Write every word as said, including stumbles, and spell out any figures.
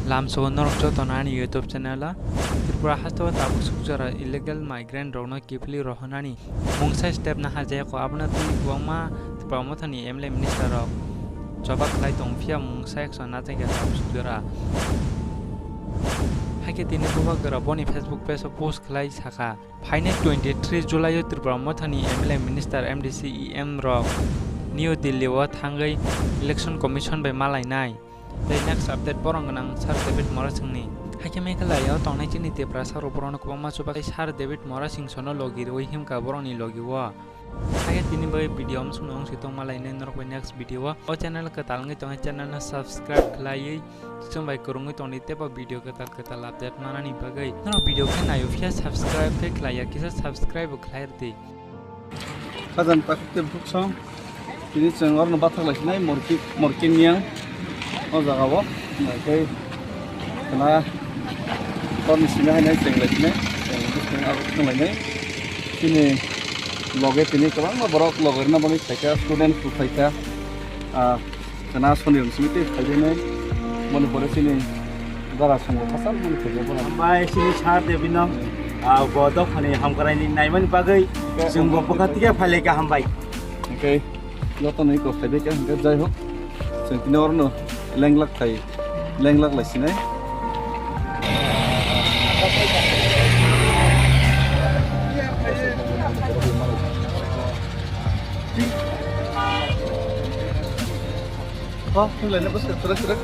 Lamsogo norok jotono ani YouTube channel o. Tripura hasteo tabuk sukjora illegal migrant rokno kiphilwi rohornani mungsa step naharjak, abono twi kwbangma Tripura mothani M L A minister rok choba khlai tong, phiya mungsa action najakya tabuk sukjora. Haikhe tini Bubagra boni Facebook page o post khlai sakha, phainai twenty three July o Tripura mothani M L A minister, M D C, E M rok New Delhi o thangwi Election Commission bai malainai. Tei next update borok gwnang Sir David Morasingni. Haikhe Meghalaya o tongnai chini Tiprasa rok borokno kwbangma chubakhai Sir David Morasing sono logi rwui himkha borokni logi o. Haikhe tini bagwi video amsukno wngsi tongma lainai norok bai next video o. O channel kwtal wngwi tongkhe channel no subscribe khlaiwi chwng bai kwrwngwi tongdi teibo video kwtal kwtal update manani bagwi. Norok video khe naio phiya subscribe khe khlaiya, kisa subscribe bo khlai rwdi. Khajang takhuk tei bukhuksong. Tini chwng orono bathak lai sinai morki, morki niyang o jaga o. Tei khwna orni simi hai nai chwng lai sinai. Chwng bwswk abo thang lai nai. Chini loge tini kwbangma borok loge rwna bagwi phaikha, student rok phaikha. Ah, Khwna soni rwng simi tei phaidinai. Moni pore chini dara songo khasal moni phaikha bono. Bai chini sir de bino, ah, bo dophani hamkraini naimani bagwi chwng bo bwkha tike phailai kaham bai. Hwnkhe jotono iko phaibai kha hwnkhe jai hok. Chwng tini orono lenglak khai, lenglak lai sinai. Oh, hinlaina bwswk kwrak kwrak.